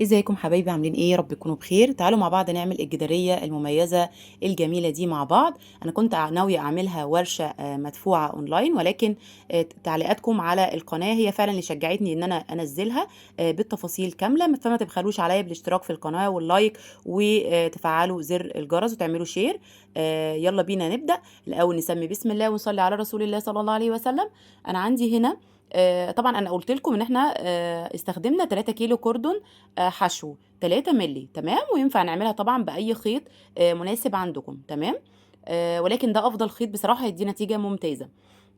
ازيكم حبايبي؟ عاملين ايه؟ يا رب تكونوا بخير. تعالوا مع بعض نعمل الجدارية المميزة الجميلة دي مع بعض. انا كنت ناوية اعملها ورشة مدفوعة اونلاين، ولكن تعليقاتكم على القناة هي فعلا اللي شجعتني ان انا انزلها بالتفاصيل كاملة. فما تبخلوش عليا بالاشتراك في القناة وال like، وتفعلوا زر الجرس وتعملوا share. يلا بينا نبدأ. الاول نسمي بسم الله ونصلي على رسول الله صلى الله عليه وسلم. انا عندي هنا طبعا انا قلت لكم ان احنا استخدمنا 3 كيلو كوردون حشو 3 مللي، تمام؟ وينفع نعملها طبعا باي خيط مناسب عندكم، تمام؟ ولكن ده افضل خيط بصراحة، هيدي نتيجة ممتازة.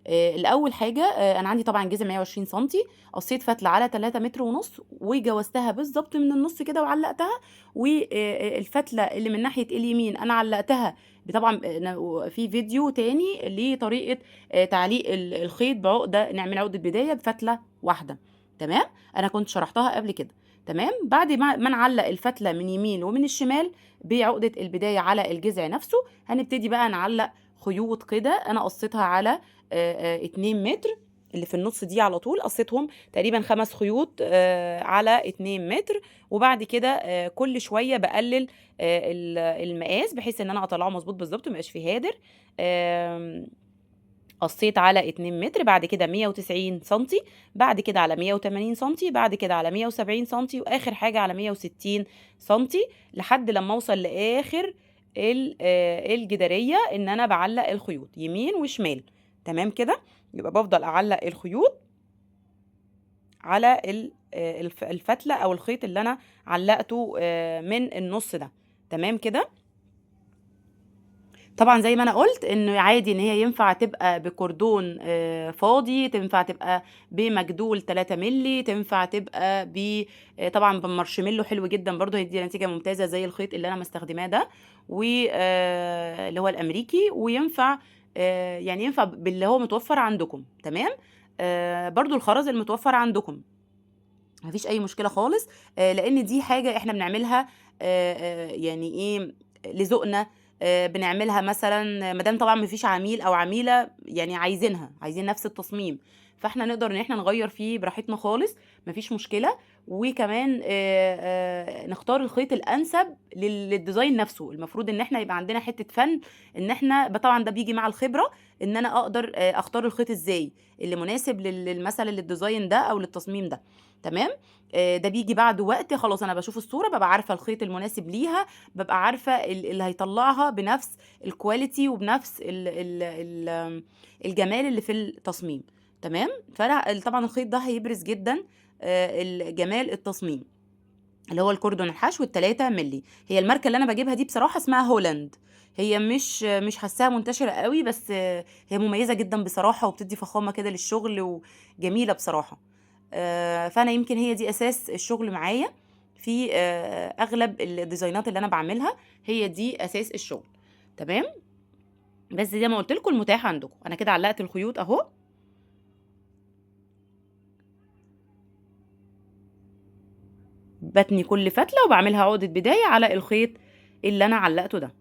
الاول حاجة، انا عندي طبعا جزء 120 سنتي، قصيت فتله على تلاتة متر ونص وجوزتها بالظبط من النص كده وعلقتها. والفتله اللي من ناحية اليمين انا علقتها طبعا في فيديو تاني لطريقه تعليق الخيط بعقده، نعمل عقده بداية بفتله واحدة، تمام؟ انا كنت شرحتها قبل كده، تمام؟ بعد ما نعلق الفتله من يمين ومن الشمال بعقده البداية على الجذع نفسه، هنبتدي بقى نعلق خيوط كده. انا قصيتها على 2 متر، اللي في النص دي على طول قصيتهم تقريبا 5 خيوط على 2 متر. وبعد كده كل شوية بقلل المقاس بحيث ان انا اطلعه مظبوط بالظبط وما يبقاش فيه هادر. قصيت على 2 متر، بعد كده 190 سنتي، بعد كده على 180 سنتي، بعد كده على 170 سنتي، واخر حاجة على 160 سنتي، لحد لما اوصل لاخر الجداريه ان انا بعلق الخيوط يمين وشمال، تمام كده؟ يبقى بفضل اعلق الخيوط على الفتله او الخيط اللي انا علقته من النص ده، تمام كده؟ طبعا زي ما انا قلت انه عادي ان هي ينفع تبقى بكردون فاضي، تنفع تبقى بمجدول 3 مللي، تنفع تبقى طبعا بمارشميلو حلو جدا برضو، هيدي نتيجة ممتازة زي الخيط اللي انا مستخدماه ده، اللي هو الامريكي، وينفع ينفع باللي هو متوفر عندكم، تمام؟ برضو الخرز المتوفر عندكم مفيش اي مشكلة خالص، لان دي حاجة احنا بنعملها، لذوقنا، بنعملها مثلا ما دام طبعا مفيش عميل او عميله عايزين نفس التصميم، فاحنا نقدر ان احنا نغير فيه براحتنا خالص، مفيش مشكلة. وكمان نختار الخيط الانسب للديزاين نفسه. المفروض ان احنا يبقى عندنا حتة فن، ان احنا طبعا ده بيجي مع الخبرة، ان انا اقدر اختار الخيط ازاي اللي مناسب مثلا للديزاين ده او للتصميم ده، تمام؟ ده بيجي بعد وقت، خلاص انا بشوف الصورة ببقى عارفه الخيط المناسب ليها، ببقى عارفه اللي هيطلعها بنفس الكواليتي وبنفس الجمال اللي في التصميم، تمام؟ فانا طبعا الخيط ده هيبرز جدا، الجمال التصميم اللي هو الكوردون الحشو التلاتة ملي. هي الماركة اللي انا بجيبها دي بصراحة اسمها هولاند، هي مش حاساها منتشرة قوي، بس هي مميزة جدا بصراحة، وبتدي فخامة كده للشغل وجميلة بصراحة. فانا يمكن هي دي اساس الشغل معايا في اغلب الديزاينات اللي انا بعملها، هي دي اساس الشغل، تمام؟ بس زي ما قلت لكم المتاح عندكم. انا كده علقت الخيوط اهو، بتني كل فتله وبعملها عقده بداية على الخيط اللي انا علقته ده.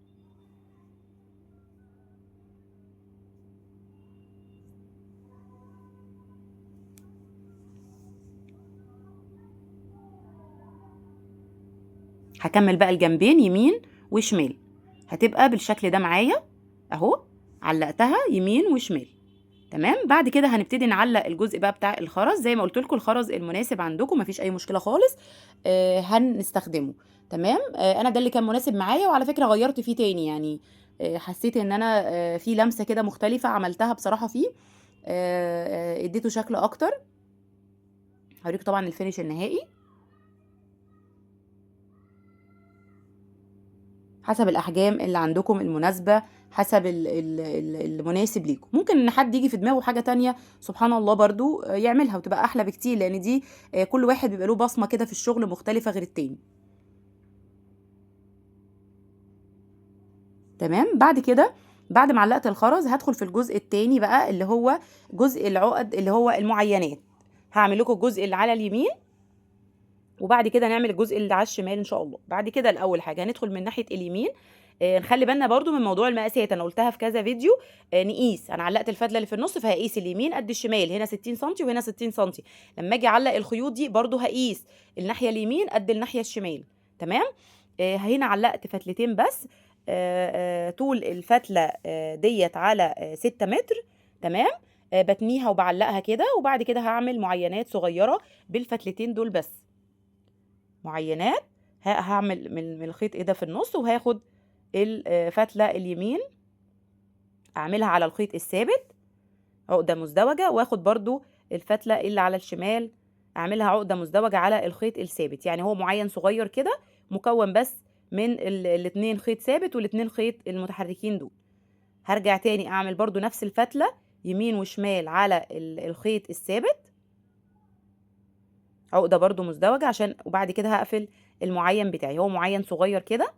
هكمل بقى الجنبين يمين وشمال، هتبقى بالشكل ده معايا اهو، علقتها يمين وشمال، تمام؟ بعد كده هنبتدي نعلق الجزء بقى بتاع الخرز. زي ما قلت لكم الخرز المناسب عندكم مفيش اي مشكلة خالص، هنستخدمه، تمام؟ انا ده اللي كان مناسب معايا، وعلى فكرة غيرت فيه تاني، حسيت ان انا في لمسه كده مختلفة عملتها بصراحة فيه، اديته شكل اكتر. هوريكم طبعا الفينش النهائي حسب الاحجام اللي عندكم المناسبة، حسب المناسب ليكم. ممكن ان حد يجي في دماغه حاجة تانية سبحان الله برضو يعملها وتبقى احلى بكتير، لان دي كل واحد بيبقى له بصمة كده في الشغل مختلفة غير التاني، تمام؟ بعد كده بعد ما علقت الخرز هدخل في الجزء التاني بقى اللي هو جزء العقد اللي هو المعينات. هعمل لكم الجزء اللي على اليمين وبعد كده نعمل الجزء اللي على الشمال ان شاء الله. بعد كده الاول حاجة هندخل من ناحية اليمين. نخلي بالنا برضو من موضوع المقاسات، انا قلتها في كذا فيديو. نقيس، انا علقت الفتله اللي في النص فهقيس اليمين قد الشمال، هنا 60 سنتي وهنا 60 سنتي. لما اجي اعلق الخيوط دي برضو هقيس الناحية اليمين قد الناحية الشمال. تمام. هنا علقت فتلتين بس، طول الفتله ديت على 6 متر. تمام. بتنيها وبعلقها كده، وبعد كده هعمل معينات صغيرة بالفتلتين دول بس. معينات هعمل من الخيط ايه ده في النص، وهاخد الفتله اليمين اعملها على الخيط الثابت عقده مزدوجة، واخد برضو الفتله اللي على الشمال اعملها عقده مزدوجة على الخيط الثابت. يعني هو معين صغير كده مكون بس من الاتنين خيط ثابت والاتنين خيط المتحركين دول. هرجع تاني اعمل برضو نفس الفتله يمين وشمال على الخيط الثابت عقده برضو مزدوجة عشان، وبعد كده هقفل المعين بتاعي. هو معين صغير كده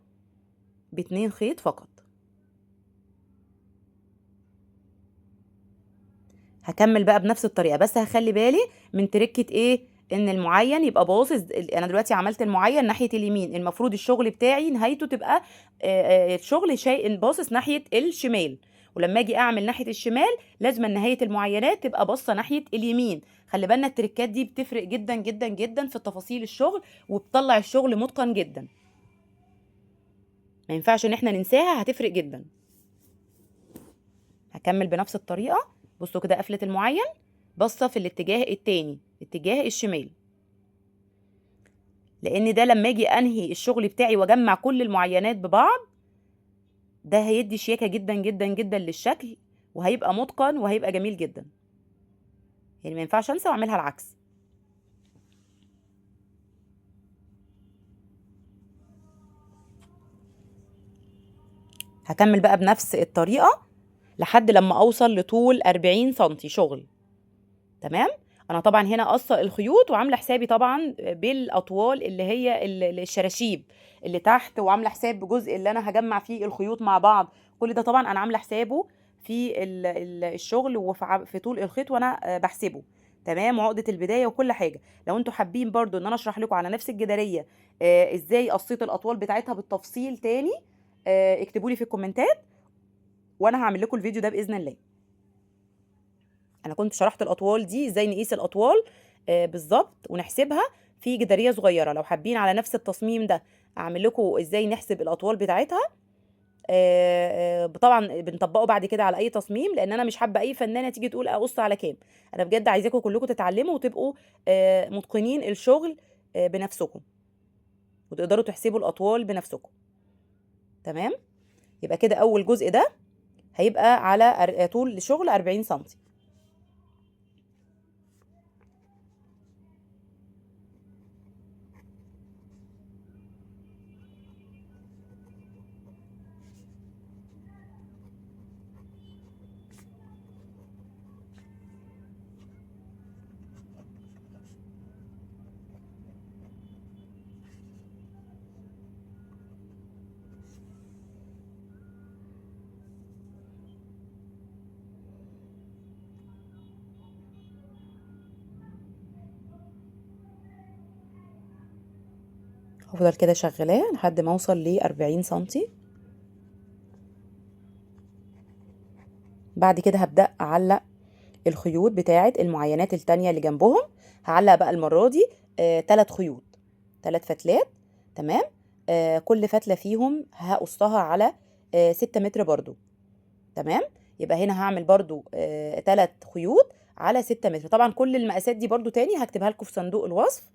باتنين خيط فقط. هكمل بقى بنفس الطريقة، بس هخلي بالي من تركه ايه، ان المعين يبقى باصص. انا دلوقتي عملت المعين ناحية اليمين، المفروض الشغل بتاعي نهايته تبقى الشغل شيء باصص ناحية الشمال، ولما اجي اعمل ناحية الشمال لازم نهاية المعينات تبقى باصة ناحية اليمين. خلي بالنا التركات دي بتفرق جدا جدا جدا في تفاصيل الشغل، وبتطلع الشغل متقن جدا، ما ينفعش ان احنا ننساها، هتفرق جدا. هكمل بنفس الطريقة. بصوا كده قفله المعين باصة في الاتجاه التاني، اتجاه الشمال، لان ده لما اجي انهي الشغل بتاعي واجمع كل المعينات ببعض ده هيدي شياكه جدا جدا جدا للشكل، وهيبقى متقن وهيبقى جميل جدا. يعني ما ينفعش انسى واعملها العكس. هكمل بقى بنفس الطريقة لحد لما اوصل لطول 40 سنتي شغل. تمام. انا طبعا هنا قصة الخيوط وعامله حسابي طبعا بالاطوال اللي هي الشراشيب اللي تحت، وعامله حساب بجزء اللي انا هجمع فيه الخيوط مع بعض. كل ده طبعا انا عامله حسابه في الشغل وفي طول الخيط وانا بحسبه. تمام. وعقده البداية وكل حاجة. لو انتوا حابين برضو ان انا اشرح لكم على نفس الجداريه ازاي قصيت الاطوال بتاعتها بالتفصيل تاني، اكتبوا لي في الكومنتات وانا هعمل لكم الفيديو ده باذن الله. انا كنت شرحت الاطوال دي ازاي نقيس الاطوال بالظبط ونحسبها في جداريه صغيرة. لو حابين على نفس التصميم ده اعمل لكم ازاي نحسب الاطوال بتاعتها، طبعا بنطبقه بعد كده على اي تصميم، لان انا مش حابة اي فنانة تيجي تقول اقص على كام. انا بجد عايزاكم كلكم تتعلموا وتبقوا متقنين الشغل بنفسكم، وتقدروا تحسبوا الاطوال بنفسكم. تمام. يبقى كده اول جزء ده هيبقى على طول شغل 40 سنتي. هفضل كده شغلاه لحد ما اوصل ل 40 سنتي. بعد كده هبدأ اعلق الخيوط بتاعه المعينات التانية اللي جنبهم. هعلق بقى المرة دي 3 خيوط، 3 فتلات. تمام. كل فتلة فيهم هقصها على 6 متر برضو. تمام. يبقى هنا هعمل برضو 3 خيوط على 6 متر. طبعا كل المقاسات دي برضو تاني هكتبها لكم في صندوق الوصف.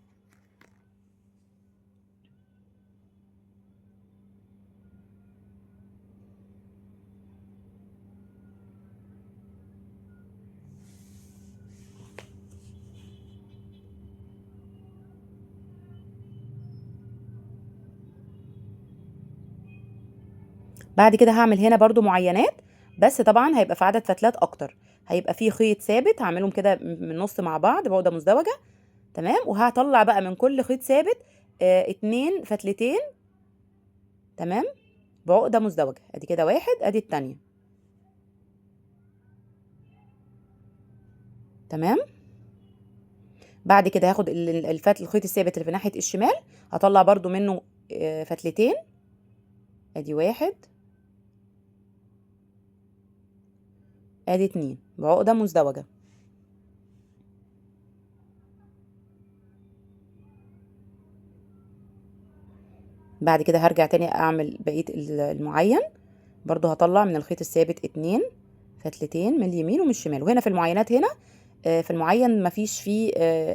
بعد كده هعمل هنا برضو معينات، بس طبعا هيبقى في عدد فتلات اكتر، هيبقى في خيط ثابت هعملهم كده من النص مع بعض بعقده مزدوجة. تمام. وهطلع بقى من كل خيط ثابت 2 فتلتين. تمام. بعقده مزدوجة. ادي كده واحد، ادي التانية. تمام. بعد كده هاخد الخيط الثابت اللي في ناحية الشمال، هطلع برضو منه فتلتين. ادي واحد ادي 2 بعقدة مزدوجة. بعد كده هرجع تاني اعمل بقية المعين، برضو هطلع من الخيط الثابت 2 فتلتين من اليمين ومن الشمال. وهنا في المعينات هنا، في المعين مفيش فيه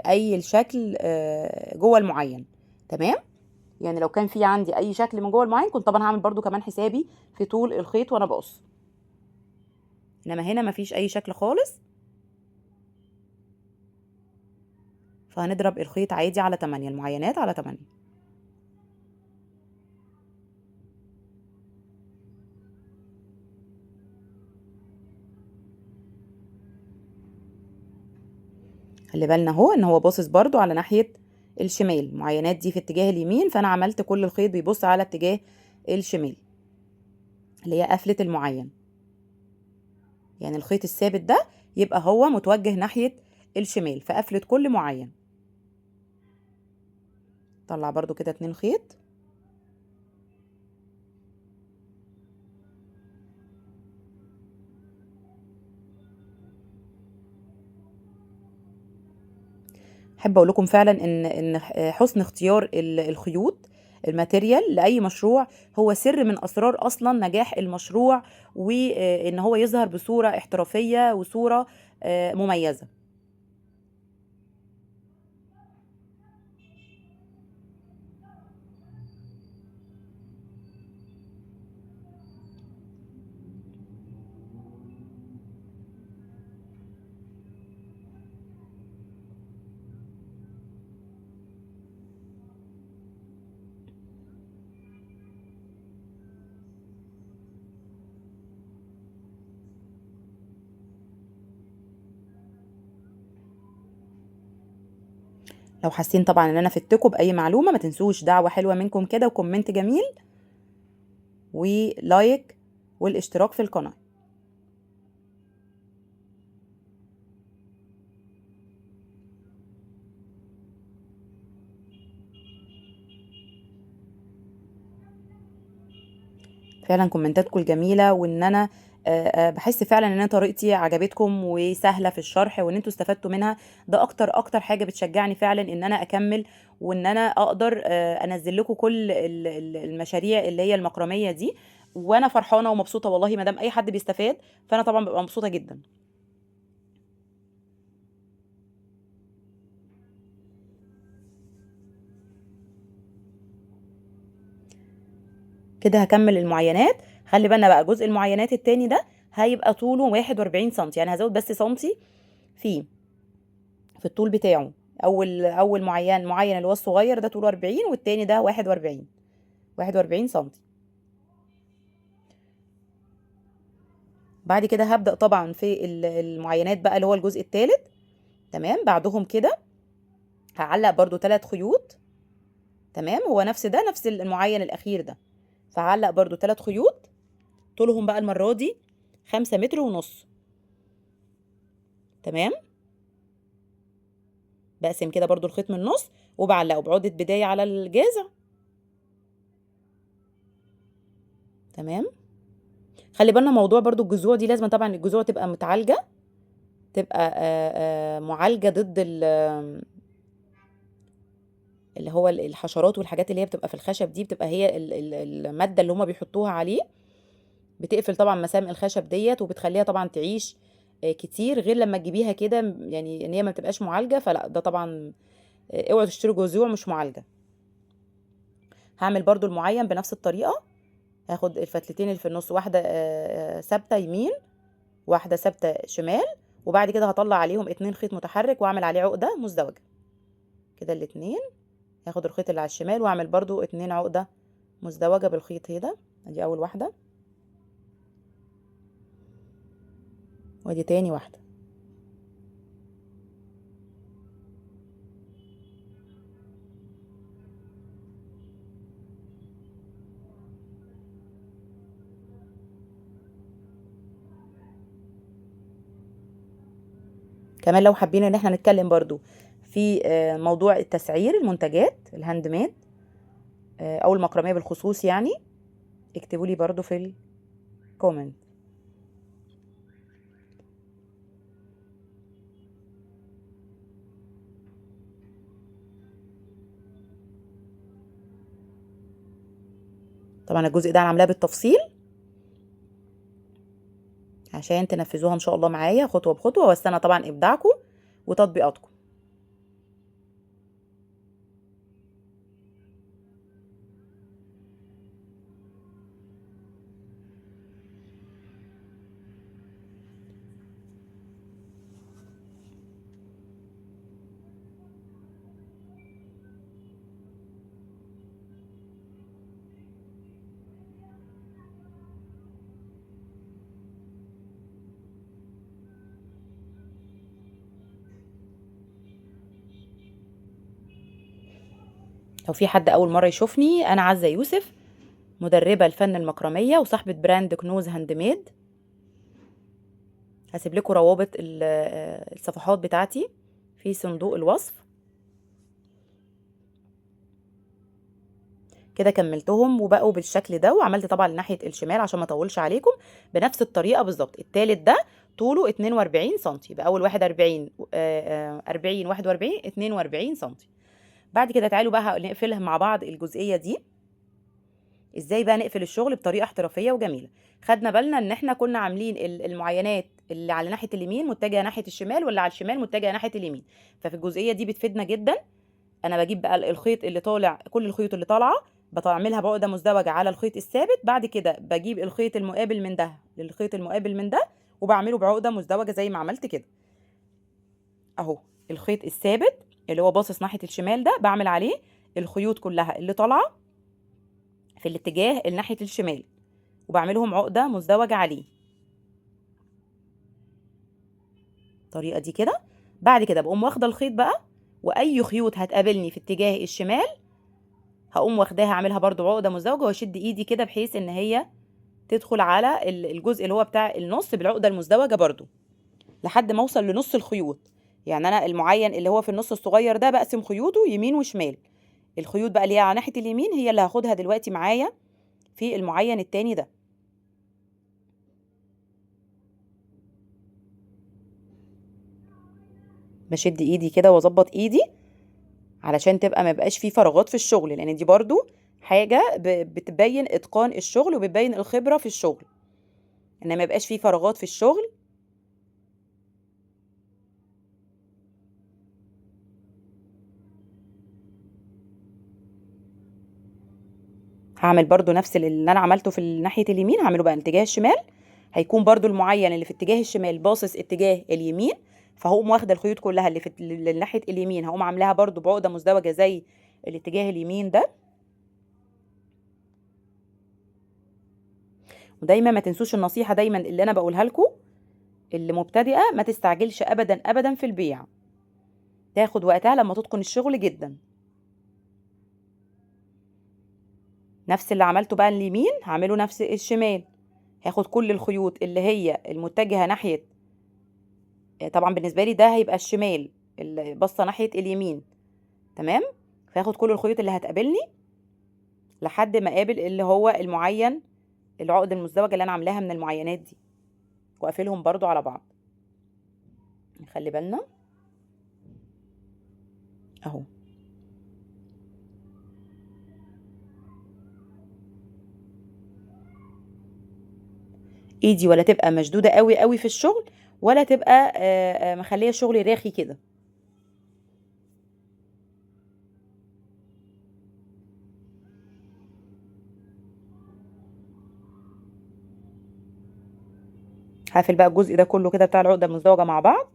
اي الشكل جوه المعين. تمام، يعني لو كان في عندي اي شكل من جوه المعين كنت طبعا هعمل برضو كمان حسابي في طول الخيط وانا بقص، انما هنا مفيش اي شكل خالص، فهنضرب الخيط عادي على 8، المعينات على 8. خلي بالنا اهو ان هو باصص برضو على ناحية الشمال، المعينات دي في اتجاه اليمين، فانا عملت كل الخيط بيبص على اتجاه الشمال اللي هي قفلة المعين، يعني الخيط الثابت ده يبقى هو متوجه ناحية الشمال في قفلة كل معين. طلع برضو كده 2 خيط. احب اقول لكم فعلا ان حسن اختيار الخيوط ال material لاي مشروع هو سر من اسرار اصلا نجاح المشروع، وان هو يظهر بصوره احترافيه وصوره مميزه. لو حاسين طبعا ان انا فدتكم باي معلومه ما تنسوش دعوه حلوه منكم كده، و comment جميل و like والاشتراك في القناه. فعلا كومنتاتكم الجميله، وان انا بحس فعلا ان انا طريقتي عجبتكم وسهله في الشرح وان انتوا استفدتوا منها. ده اكتر حاجه بتشجعني فعلا ان انا اكمل، وان انا اقدر انزل لكم كل المشاريع اللي هي المكرميه دي، وانا فرحانه ومبسوطه والله. ما دام اي حد بيستفاد فانا طبعا ببقى مبسوطه جدا. كده هكمل المعاينات. خلي بالنا بقى جزء المعاينات التاني ده هيبقى طوله 41 سنتي، يعني هزود بس سنتي في الطول بتاعه. اول معين اللي هو الصغير ده طوله 40، والتاني ده 41 سنتي. بعد كده هبدأ طبعا في المعاينات بقى اللي هو الجزء التالت. تمام، بعدهم كده هعلق برضو 3 خيوط. تمام، هو نفس ده، نفس المعين الاخير ده، فهعلق برضو 3 خيوط طولهم بقى المرة دي 5 متر ونص. تمام، بقسم كده برضو الخيط من النص وبعلقه بعقدة بداية على الجذع. تمام، خلي بالنا موضوع برضو الجذوع دي، لازم طبعا الجذوع تبقى متعالجة، تبقى معالجة ضد اللي هو الحشرات والحاجات اللي هي بتبقى في الخشب دي، بتبقى هي المادة اللي هما بيحطوها عليه بتقفل طبعا مسام الخشب ديت وبتخليها طبعا تعيش كتير، غير لما تجيبيها كده يعني ان هي ما بتبقاش معالجة. فلا ده طبعا، اوعوا تشتروا جذوع مش معالجة. هعمل برضو المعين بنفس الطريقة، هاخد الفتلتين اللي في النص، واحدة ثابتة يمين واحدة ثابتة شمال، وبعد كده هطلع عليهم 2 خيط متحرك واعمل عليه عقدة مزدوجة كده الاتنين. هاخد الخيط اللي على الشمال واعمل برضو 2 عقدة مزدوجة بالخيط هنا، ادي اول واحدة وادي تاني واحدة. كمان لو حابين ان احنا نتكلم برضو في موضوع التسعير المنتجات ال handmade، او المكرمية بالخصوص، اكتبوا لي برضو في ال comment. طبعا الجزء ده انا عاملاه بالتفصيل عشان تنفذوها ان شاء الله معايا خطوة بخطوة، واستنى طبعا ابداعكم وتطبيقاتكم. لو في حد أول مرة يشوفني، أنا عزة يوسف، مدربة الفن المكرمية وصاحبة brand كنوز handmade. هسيب لكم روابط الصفحات بتاعتي في صندوق الوصف. كده كملتهم وبقوا بالشكل ده، وعملت طبعا ناحية الشمال عشان ما اطولش عليكم بنفس الطريقة بالظبط. التالت ده طوله 42 سنتي، يبقى أول واحد 40، 40، 41، 42 سنتي. بعد كده تعالوا بقى نقفلها مع بعض الجزئية دي. ازاي بقى نقفل الشغل بطريقة احترافية وجميلة؟ خدنا بالنا ان احنا كنا عاملين المعاينات اللي على ناحية اليمين متجهة ناحية الشمال، واللي على الشمال متجهة ناحية اليمين. ففي الجزئية دي بتفيدنا جدا. انا بجيب بقى الخيط اللي طالع، كل الخيوط اللي طالعة بعملها بعقدة مزدوجة على الخيط الثابت. بعد كده بجيب الخيط المقابل من ده للخيط المقابل من ده، وبعمله بعقدة مزدوجة زي ما عملت كده اهو. الخيط الثابت اللي هو باصص ناحية الشمال ده بعمل عليه الخيوط كلها اللي طالعة في الاتجاه الناحية الشمال، وبعملهم عقدة مزدوجة عليه الطريقة دي كده. بعد كده بقوم واخدة الخيط بقى، وأي خيوط هتقابلني في اتجاه الشمال هقوم واخداها اعملها برضو عقدة مزدوجة، واشد ايدي كده بحيث ان هي تدخل على الجزء اللي هو بتاع النص بالعقدة المزدوجة برضو، لحد ما اوصل لنص الخيوط. يعني انا المعين اللي هو في النص الصغير ده بقسم خيوطه يمين وشمال. الخيوط بقى اللي هي على ناحية اليمين هي اللي هاخدها دلوقتي معايا في المعين التاني ده. بشد ايدي كده واظبط ايدي علشان تبقى ما يبقاش فيه فراغات في الشغل، لان دي برضو حاجة بتبين اتقان الشغل وبتبين الخبرة في الشغل، ان ما يبقاش فيه فراغات في الشغل. هعمل برضو نفس اللي انا عملته في ناحية اليمين هعمله بقى اتجاه الشمال. هيكون برضو المعين اللي في اتجاه الشمال باصص اتجاه اليمين، فهقوم واخده الخيوط كلها اللي في ناحية اليمين هقوم عاملاها برضو بعقدة مزدوجة زي الاتجاه اليمين ده. ودايما ما تنسوش النصيحة دايما اللي انا بقولها لكم، اللي مبتدئة ما تستعجلش ابدا ابدا في البيع، تاخد وقتها لما تتقن الشغل جدا. نفس اللي عملته بقى اليمين هعمله نفس الشمال. هاخد كل الخيوط اللي هي المتجهة ناحية، طبعا بالنسبة لي ده هيبقى الشمال اللي باصة ناحية اليمين، تمام؟ فهاخد كل الخيوط اللي هتقابلني لحد ما اقابل اللي هو المعين، العقد المزدوجة اللي انا عاملاها من المعينات دي، واقفلهم برضو على بعض. نخلي بالنا اهو. ايدي ولا تبقى مشدودة قوي قوي في الشغل، ولا تبقى مخليه شغلي راخي كده. هقفل بقى الجزء ده كله كده بتاع العقدة المزدوجة مع بعض.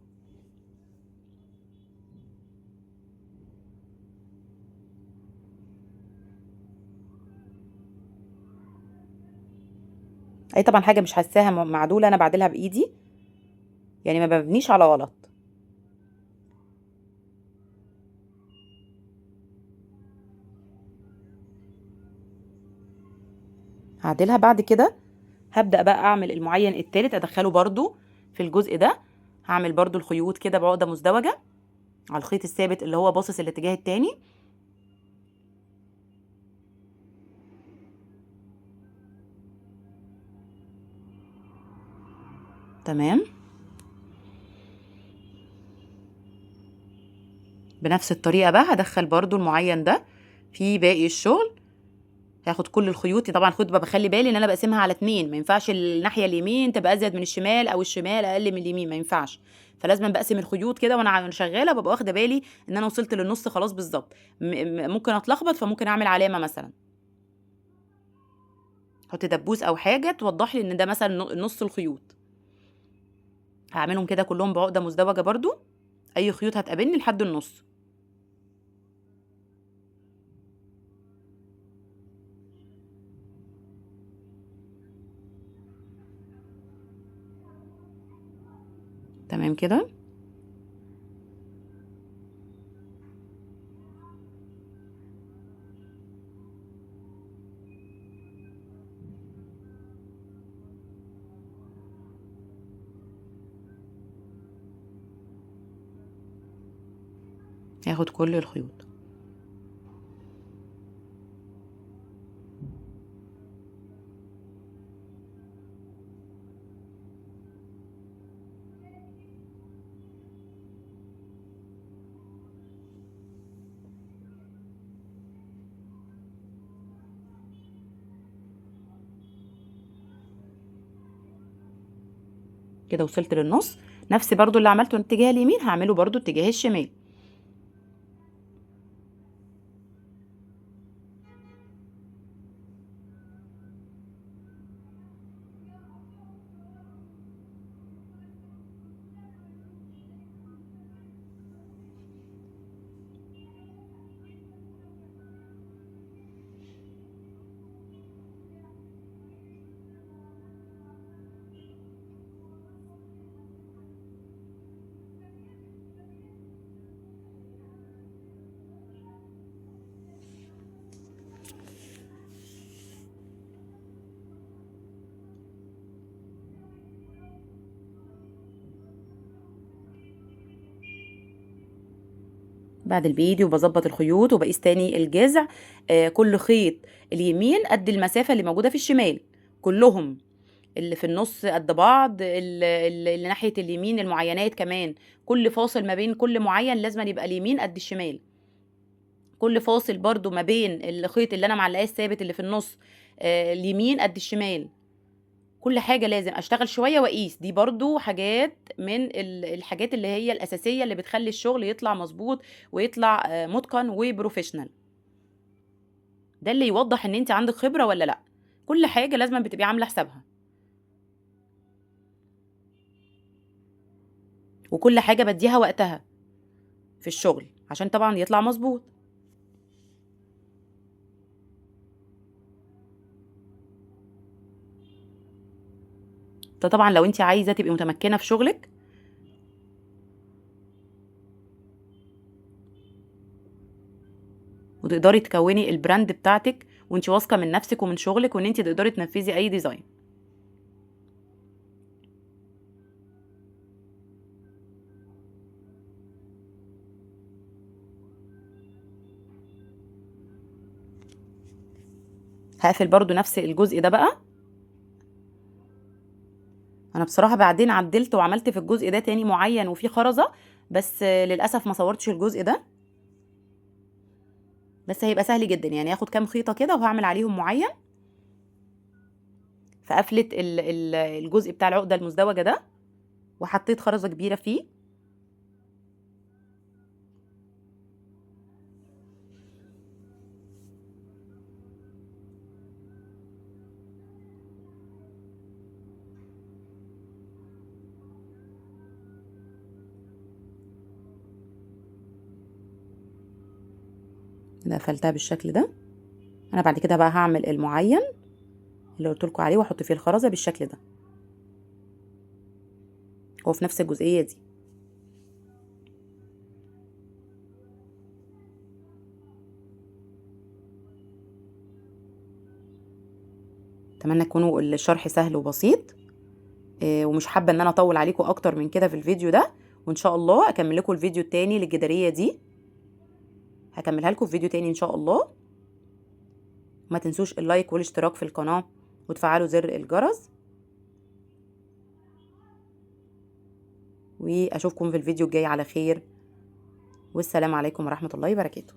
اي طبعا حاجة مش حاساها معدوله انا بعدلها بايدي، يعني ما ببنيش على غلط. هعدلها بعد كده. هبدأ بقى اعمل المعين التالت، ادخله برضو في الجزء ده. هعمل برضو الخيوط كده بعقدة مزدوجة على الخيط الثابت اللي هو باصص الاتجاه التاني. تمام، بنفس الطريقة بقى هدخل برضو المعين ده في باقي الشغل. هاخد كل الخيوط. طبعا الخيوط بقى بخلي بالي ان انا بقسمها على 2، ما ينفعش الناحية اليمين تبقى ازيد من الشمال او الشمال اقل من اليمين، ما ينفعش. فلازم بقسم الخيوط كده وانا شغالة، ببقى واخده بالي ان انا وصلت للنص خلاص بالظبط. ممكن اتلخبط، فممكن اعمل علامة مثلا، احط دبوس او حاجة توضح لي ان ده مثلا نص الخيوط. هعملهم كده كلهم بعقده مزدوجة برضو، اي خيوط هتقابلني لحد النص. تمام كده. هاخد كل الخيوط. كده وصلت للنص. نفس برضو اللي عملته اتجاه اليمين هعمله برضو اتجاه الشمال. بعدل بايدي وبظبط الخيوط وبقيس تاني الجذع. كل خيط اليمين قد المسافة اللي موجودة في الشمال، كلهم اللي في النص قد بعض، اللي ناحية اليمين المعينات كمان، كل فاصل ما بين كل معين لازم يبقى اليمين قد الشمال. كل فاصل برضو ما بين الخيط اللي انا معلقاه الثابت اللي في النص، اليمين قد الشمال. كل حاجة لازم اشتغل شوية واقيس. دي برضو حاجات من الحاجات اللي هي الاساسية اللي بتخلي الشغل يطلع مظبوط ويطلع متقن وبروفيشنال. ده اللي يوضح ان انت عندك خبرة ولا لا. كل حاجة لازم بتبقي عاملة حسابها، وكل حاجة بديها وقتها في الشغل عشان طبعا يطلع مظبوط. ده طبعا لو انت عايزه تبقي متمكنة في شغلك. وتقدري تكوني ال brand بتاعتك وانت واثقة من نفسك ومن شغلك، وان انت تقدري تنفذي اي design. هقفل برضو نفس الجزء ده بقى. انا بصراحة بعدين عدلت وعملت في الجزء ده تاني معين وفيه خرزة، بس للاسف ما صورتش الجزء ده، بس هيبقى سهل جدا. يعني هاخد كام خيطه كده وهعمل عليهم معين في قفله الجزء بتاع العقدة المزدوجة ده، وحطيت خرزة كبيرة فيه. قفلتها بالشكل ده. انا بعد كده بقى هعمل المعين اللي قلت لكم عليه واحط فيه الخرزه بالشكل ده، هو في نفس الجزئية دي. اتمنى يكونوا الشرح سهل وبسيط، ومش حابة ان انا اطول عليكم اكتر من كده في الفيديو ده، وان شاء الله اكمل لكم الفيديو التاني للجداريه دي، هكملها لكم في فيديو تاني ان شاء الله. ما تنسوش اللايك والاشتراك في القناة وتفعلوا زر الجرس، واشوفكم في الفيديو الجاي على خير، والسلام عليكم ورحمة الله وبركاته.